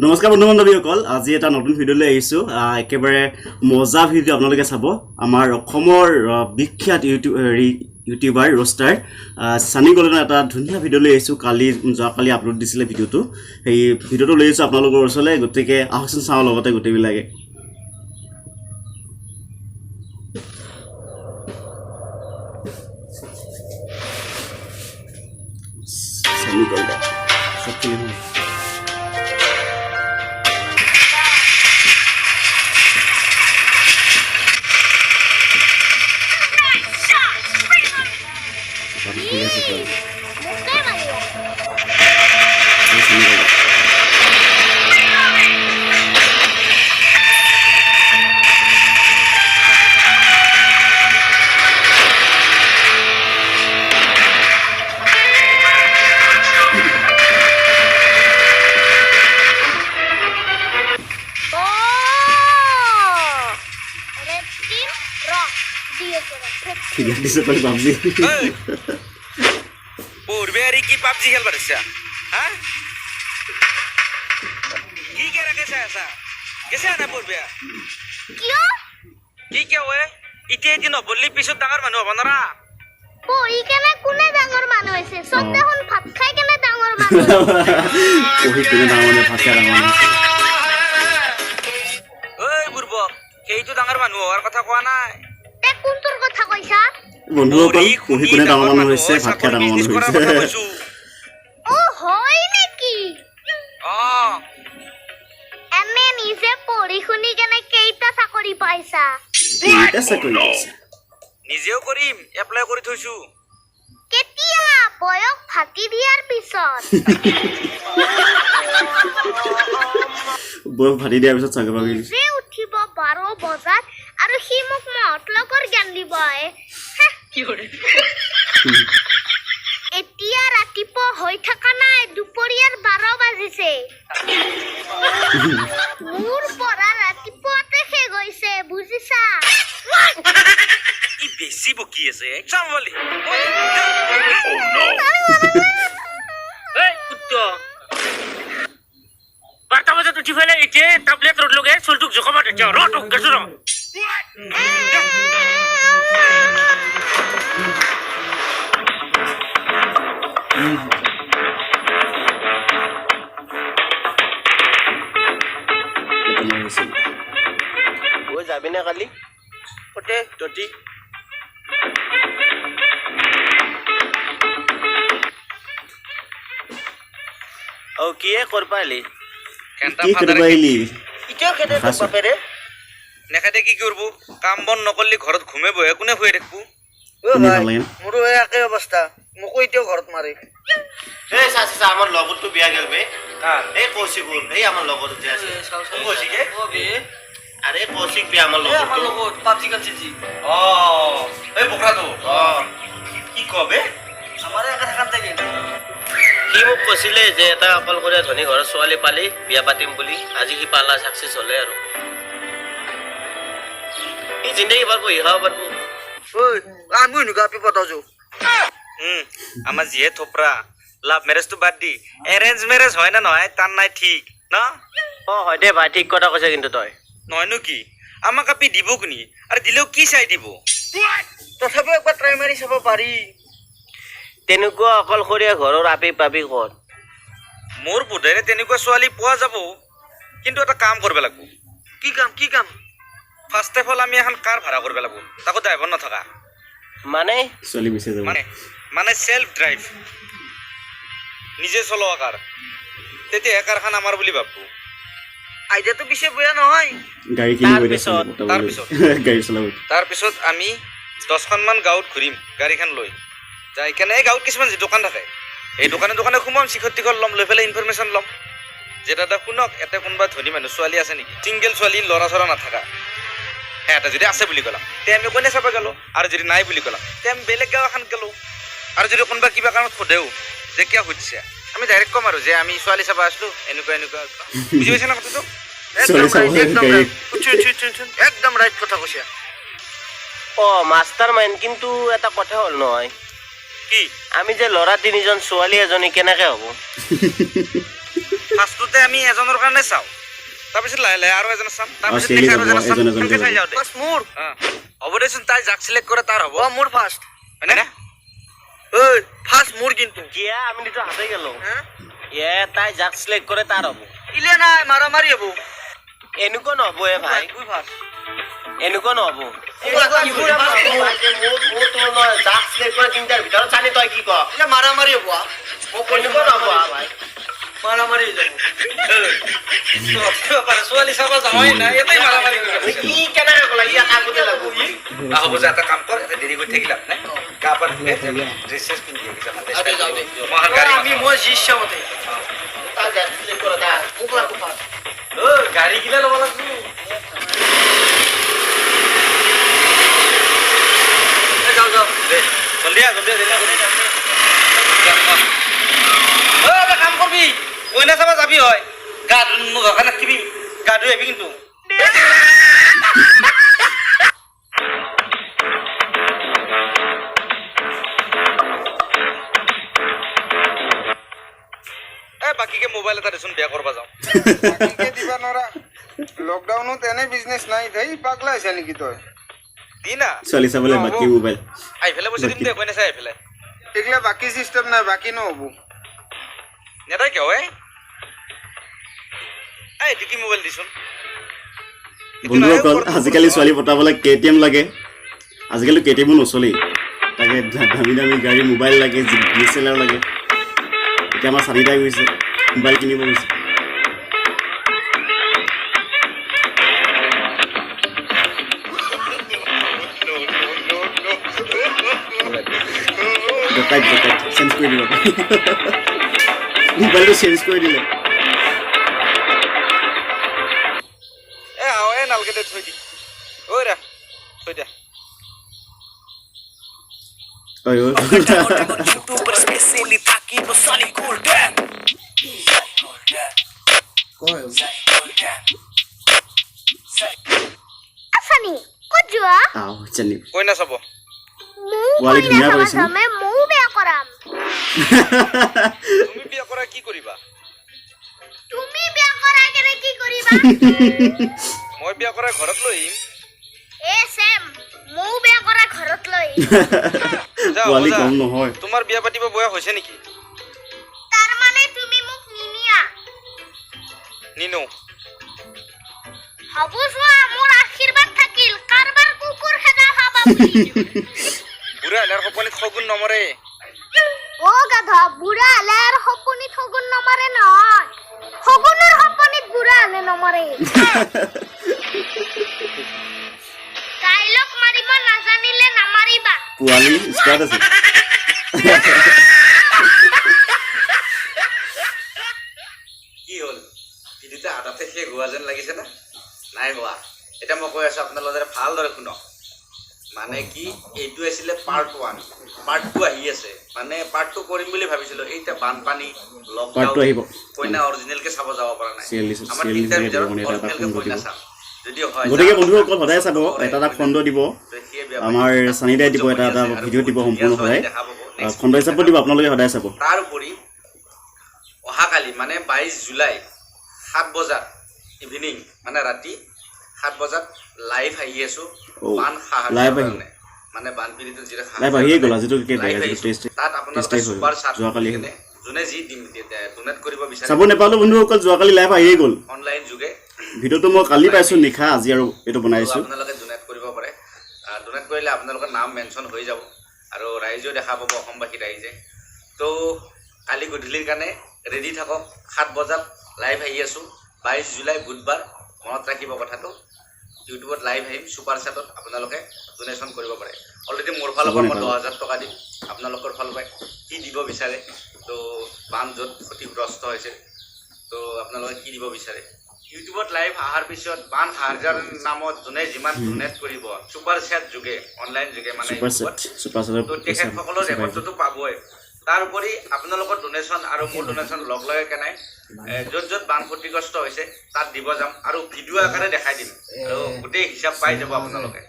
নমস্কাৰ বন্ধু বান্ধৱীসকল, আজি এটা নতুন ভিডিঅ' লৈ আহিছোঁ। একেবাৰে মজা ভিডিঅ', আপোনালোকে চাব। আমাৰ অসমৰ বিখ্যাত ইউটিউব হেৰি ইউটিউবাৰ ৰ'ষ্টাৰ ছানী গল্ডেনৰ এটা ধুনীয়া ভিডিঅ' লৈ আহিছোঁ। কালি যোৱাকালি আপলোড দিছিলে ভিডিঅ'টো, সেই ভিডিঅ'টো লৈ আহিছোঁ আপোনালোকৰ ওচৰলৈ। গতিকে আহকচোন চাওঁ লগতে গোটেইবিলাকে। ছানী গল্ডেন চব ফিল্ম হয়। মোকে মাৰিবা। এই ছানী golden. O, red team rock দিয়েছে। ঠিক দিছে পালি পাবজি। পড়বে আর কি পাবজি খেলবার ইচ্ছা? হ্যাঁ, কি কে রাখেছে আছা গেছে না পড়বে? কিয়? কি কে ওয়ে? এতিয়া এতিয়া নপঢ়লি পিছত ডাঙৰ মানুহ হ'ব নৰা। পঢ়ি কেনে কোনে ডাঙৰ মানুহ হৈছে? চব দেখোন ভাত খাই কেনে ডাঙৰ মানুহ হৈছে। পঢ়ি কেনে ডাঙৰ মানুহ, ভাত খাই ডাঙৰ মানুহ হৈছে। ঐ বুৰ্বক, সেইটো ডাঙৰ মানুহ হোৱাৰ কথা কোৱা নাই। তে কোনটোৰ কথা কৈছা? বন্ধুসকল, পঢ়ি কোনে ডাঙৰ মানুহ হৈছে? ভাত খাই ডাঙৰ মানুহ কৰাৰ কথা হৈছে। কৈছো। অ, হয় নেকি? অ। এনে নিজে পঢ়ি শুনি কেনে কেইটা চাকৰি পাইছা? কেইটা চাকৰি পাইছে? নিজেও কৰিম, এপ্লাই কৰি থৈছো। কেতিয়া? বয়স ভাতি দিয়াৰ পিছত? বয়স ভাতি দিয়াৰ পিছত চাকৰি পাবি। নিজে উঠিব 12 বজাত আৰু সি মোক মতলবৰ জ্ঞান দিব আহে। হেহ। এতিয়া ৰাতিপুৱা হৈ থকা নাই, দুপৰীয়াৰ 12 বাজিছে। মোৰ পঢ়া ৰাতিপুৱাতে শেষ হৈছে, বুজিছা? ই বেছি বকি আছে, চাম বুলি। এই কুত্ত, 12টা বজাত উঠি পেলাই এতিয়া টাবলেট ৰ'দ লগাই চুলটোক জোকাব তেতিয়া ৰ তোক গেছো ৰ। ঐ, যাবি নে কালি? ক'তে? ততি। অ, কিয়ে কৰবা আহিলি? ঘেণ্টা। কি কৰিব আহিলি? এতিয়াও খেদে তোক খাইছো। বাপেৰে? নেখেদে কি কৰিব? কাম বন নকৰিলে ঘৰত ঘুমে বহে কোনে শুয়ে থাকবো? অ। শুনি ভাই। ভাল লাগে না? মোৰো এই একেই অৱস্থা, মোকো এতিয়াও ঘৰত মাৰে। এই চা চা, আমাৰ লগৰটো বিয়া গেল বে। এই কৌশিকুৰ, এই আমাৰ লগৰ যে আছে। কোন কৌশিকে? আৰে কৌশিক বিয়া, আমাৰ লগৰটো। অ, এই বকৰাটো? অ। কি কবে? সি মোক কৈছিলে যে এটা অকলশৰীয়া ধনী ঘৰৰ ছোৱালী পালি বিয়া পাতিম বুলি। আজি সি পালা, ছাকচেছ হ'লে আৰু সি জিন্দগী ভৰ বহি খাব পাৰিব। ঐ, আমিও এনেকুৱা বিপদ আছো। আমাৰ যিহে থোপৰা, লাভ মেৰেজটো বাদ দি এৰেঞ্জ মেৰেজ হয় নে নহয় তাৰ নাই ঠিক ন। অ, হয় দে ভাই, ঠিক কথা কৈছে কিন্তু তই। নহয়নো কি? আমাক আপি দিব কোনি? আৰু দিলেও কি চাই দিব? তথাপিও একবাৰ ট্ৰাই মাৰি চাব পাৰি। তেনেকুৱা অকলশৰীয়া ঘৰৰ আপি পাবি ক'ত? মোৰ বোধেৰে তেনেকুৱা ছোৱালী পোৱা যাব, কিন্তু এটা কাম কৰিব লাগিব। কি কাম, কি কাম? ফাৰ্ষ্ট অফ অল আমি এখন কাৰ ভাড়া কৰিব লাগিব, তাকো ড্ৰাইভাৰ নথকা। মানে? ছোৱালী বিচাৰি যাব। মানে চেল্ফ ড্ৰাইভ, নিজে চলোৱা কাৰ। তেতিয়াহে কাৰখন আমাৰ বুলি ভাবব। আইডিয়াটো পিছে বেয়া নহয়। গাড়ী কিনিব এতিয়া। তাৰপিছত? ছোৱালী পটাবলৈ। তাৰপিছত? গাড়ী চলাব। তাৰপিছত আমি 10খনমান গাঁৱত ঘূৰিম গাড়ীখন লৈ যাই কেনে। এই গাঁৱত কিছুমান যি দোকান থাকে, এই দোকানে দোকানে সোমাম, চিখৰ টিখৰ ল'ম, লৈ পেলাই ইনফৰমেশ্যন ল'ম যে দাদা শুনক, ইয়াতে কোনোবা ধনী মানুহ ছোৱালী আছে নেকি, ছিংগল ছোৱালী, ল'ৰা চৰা নাথাকা। সিহঁতে যদি আছে বুলি ক'লাম তে আমি কোনে চাব গ'লো, আৰু যদি নাই বুলি ক'লাম তে আমি বেলেগ গাঁও এখন গ'লো। আৰু যদি কোনোবা কিবা কাৰণত সোধেও যে কিয় সুধিছে, আমি ডাইৰেক্ট ক'ম আৰু যে আমি ছোৱালী চাব আসলো, এনেকুৱা এনেকুৱা। বুজি পাইছে না কথাটো? ছোৱালী একদম চাব ৰাইট, একদম গাড়ী। ৰাইট। উঠি উঠি উঠি উঠি, একদম ৰাইট কথা কৈছা। অ মাষ্টাৰ মাইণ্ড, কিন্তু এটা কথা হ'ল নহয়। কি? আমি যে ল'ৰা তিনিজন, ছোৱালী এজনী, কেনেকে হ'ব? ফাৰ্ষ্টতে আমি এজনৰ কাৰণে চাওঁ, তাৰপিছত লাহে লাহে আৰু এজনৰ চাম, তাৰপিছত চিৰিয়েলি next আৰু যাব, এজনৰ চাম। এজন এজনকে সেনেকে চাই যাব। যাওঁ দে। ফাৰ্ষ্ট মোৰ। অ, হ'ব দেচোন, তাই যাক চিলেক্ট কৰে তাৰ হ'ব। অ, মোৰ ফাৰ্ষ্ট। হয়নে? ঐ, ফাৰ্ষ্ট মোৰ কিন্তু। কিয়া আমি তো হাতে গেলো। হা? এ তাই যাক চিলেক্ট কৰে তাৰ হ'ব। ইলে নাই, মাৰামাৰি হ'ব। এনেকুৱা নহ'ব এ ভাই। তুই ফাৰ্ষ্ট। এনেকুৱা নহ'ব। যাক চিলেক্ট কৰে তিনিটাৰ ভিতৰত চানি তই কি ক? ইলে মাৰামাৰি হ'ব। এনেকুৱা নহ'ব ভাই। মাৰামাৰি হৈ যাব। ছোৱালী চাব যাওঁৱেই নাই, ইয়াতেই মাৰামাৰি কৰি আছে। কি কেনেকে ক'লা? ইয়াক আগতে লাগব। হ'ব যা, এটা কাম কৰ, এটা দেৰি কৰি থাকি লাভ নাই। গা পা ধুয়ে ড্ৰেছ চেছ পিন্ধি আহিবি, যা, আগে যাওঁ দে। মই এখন গাড়ী আমি মই যি ইচ্ছা মতে। তাই যাক চিলেক্ট কৰে তাৰ। মোক লাগব ফাৰ্ষ্ট। ঐ, গাড়ী গিলা ল'ব লাগব। যাওঁ যাওঁ। দে, জলদি আহ, জলদি আহ, দেৰি নকৰিবি। ঐ, এটা কাম কৰবি, কইনা চাবা যাবি হয়, গা নোধোৱাকে নাথাকিবি, গা ধুই আহিবি কিন্তু। এ বাকীকে মোবাইল এটা দেচোন, বিয়া কৰবা যাওঁ। বাকীকে দিবা নৰা, লকডাউনত এনে বিজনেছ নাই। ধেই, পাগলা হৈছে নেকি তই? দি না। ছোৱালী চাবলৈ বাকী মোবাইল। আহি পেলাই পইচা দিম দে, কইনা চাই আহি পেলাই। এইগিলা বাকী চিষ্টেম নাই, বাকী নহ'ব। নেদা কিয়? এ এইটো কি মোবাইল দিচোন। বন্ধুসকল, আজিকালি ছোৱালী পতাবলৈ কে টি এম লাগে। আজিকালি কে টি এমো নচলেই, তাকে দামী দামী গাড়ী, মোবাইল লাগে, ডি এছ এল আৰ লাগে। এতিয়া আমাৰ চানিদাই গৈছে, মোবাইল কিনিব গৈছে। ডকাইত ডকাইত, চেঞ্জ কৰি দিব মোবাইলটো, চেঞ্জ কৰি দিলে। এ আহ, এ নালগে দে, থৈ দি। ঐ ৰা, থৈ দে। ঐ ঐ। আছানি, ক'ত যোৱা? আহ, চানি। কইনা চাব। ময়ো পোৱালি কইনা ধুনীয়া চাব কৰিছে ন? যামে, ময়ো বিয়া কৰাম। তুমি বিয়া কৰা কি কৰিবা? তুমি বিয়া কৰা কেনে কি কৰিবা? মই বিয়া কৰাই ঘৰত লৈ আহিম। এ চেম, ময়ো বিয়া কৰা ঘৰত লৈ আহিম। যা, হ'ব। পোৱালি যা। কম নহয়। তোমাৰ বিয়া পাতিব বয়স হৈছে নেকি? তাৰ মানে তুমি মোক নিনিয়া? নিনো। হ'ব চোৱা, মোৰ আশীৰ্বাদ থাকিল, কাৰবাৰ কুকুৰ খেদা খাবা বুলি। বুঢ়া হ'লে আৰু সপনিত শগুন নমৰে। অ গাধ, বুঢ়া হ'লে আৰু সপনিত শগুন নমৰে নহয়, শগুনৰ সপনিত বুঢ়া হ'লে নমৰে। ডাইলগ মাৰিব নাজানিলে নামাৰিবা। পোৱালি ষ্টাৰ্ট আছে। কি হ'ল, ভিডিঅ'টো আধাতে শেষ হোৱা যেন লাগিছে না? নাই হোৱা। এতিয়া মই কৈ আছোঁ আপোনালোকে ভালদৰে শুনক। মানে কি, এইটো আছিলে পাৰ্ট 1, পাৰ্ট 2 আহি আছে। মানে পাৰ্ট 2 কৰিম বুলি ভাবিছিলোঁ, এতিয়া বানপানী, পাৰ্ট 2 লকডাউন, আহিব। কইনা অৰিজিনেলকে চাব যাব পৰা নাই। চিৰিয়েল দিছে, আমাৰ চিৰিয়েল তিনিটাৰ দিছে, ভিতৰত এটা এটা অৰিজিনেলকে খণ্ড কইনা দিব। চাম যদি হয়। গতিকে বন্ধুসকল, সদায় চাব, এটা এটা খণ্ড দিব। আমাৰ চানিদাই দিব, এটা এটা ভিডিঅ' দিব সম্পূৰ্ণ সদায়। খণ্ড হিচাপত দিব, আপোনালোকে সদায় চাব। তাৰ উপৰি অহাকালি মানে 22 জুলাই 7 বজাত ইভিনিং, মানে ৰাতি 7 বজাত লাইভ আহি আছো। বান সাহায্যৰ লাইভ আহিব। কাৰণে, মানে বানপীড়িত যিটো লাইভ আহিয়ে গ'ল, আজিতো কেই লাইভ তাৰিখ? আজিতো আহিছো। 23 তাত 23 আপোনালোকে তাৰিখ হৈ ছুপাৰ গ'ল। চাট যোৱাকালি কেনে যোনে যি দিম ডোনেট কৰিব বিচাৰে চাব নেপালোঁ বন্ধুসকল, যোৱাকালি লাইভ আহিয়ে গ'ল। অনলাইন যোগে। ভিডিঅ'টো মই কালি পাইছোঁ নিশা, আজি আৰু এইটো বনাইছোঁ। আপোনালোকে ডোনেট কৰিব পাৰে। ডোনেট কৰিলে আপোনালোকৰ নাম মেনশ্যন হৈ যাব আৰু ৰাইজেও দেখা পাব, অসমবাসী ৰাইজে। তো কালি গধূলিৰ কাৰণে ৰেডি থাকক, 7 বজাত লাইভ আহি আছোঁ, 22 জুলাই বুধবাৰ, মনত ৰাখিব কথাটো। ইউটিউবত লাইভ আহিম, ছুপাৰ চেটত আপোনালোকে ডোনেশ্যন কৰিব পাৰে। অলৰেডি মোৰ ফালৰ পৰা মই 10,000 টকা দিম। আপোনালোকৰ ফালৰ পৰা কি দিব বিচাৰে, তো বান য'ত ক্ষতিগ্ৰস্ত হৈছে, তো আপোনালোকে কি দিব বিচাৰে, ইউটিউবত লাইভ অহাৰ পিছত বান সাহাৰ্যৰ নামত যোনে যিমান ডোনেট কৰিব ছুপাৰ চেট যোগে, অনলাইন যোগে, মানে ছুপাৰ ইউটিউবত, চেট, ছুপাৰ চেটৰ তো তেখেতসকলৰ ৰেকৰ্ডটোতো পাবই। তাৰোপৰি আপোনালোকৰ ডোনেশ্যন আৰু মোৰ ডোনেশ্যন লগ লগাই কেনে য'ত য'ত বান ক্ষতিগ্ৰস্ত হৈছে তাত দিব যাম আৰু ভিডিঅ' আকাৰে দেখাই দিম আৰু গোটেই হিচাপ পাই যাব আপোনালোকে।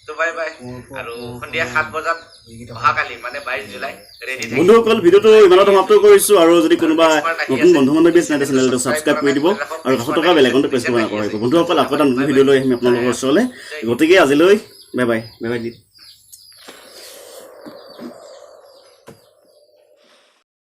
তো বাই বাই। আৰু সন্ধিয়া 7 বজাত অহাকালি, মানে 22 জুলাই, ৰেডি থাকিব। বন্ধুসকল, ভিডিঅ'টো ইমানতে সমাপ্ত কৰিছোঁ। আৰু যদি কোনোবা নতুন বন্ধু বান্ধৱী আছে, চেনেলটো ছাবস্ক্ৰাইব কৰি দিব আৰু কাষত থকা বেল আইকনটো প্ৰেছ কৰিব নাপাহৰিব। বন্ধুসকল, আকৌ এটা নতুন ভিডিঅ' লৈ আহিম আপোনালোকৰ ওচৰলৈ। গতিকে আজিলৈ বাই বাই। Bye bye.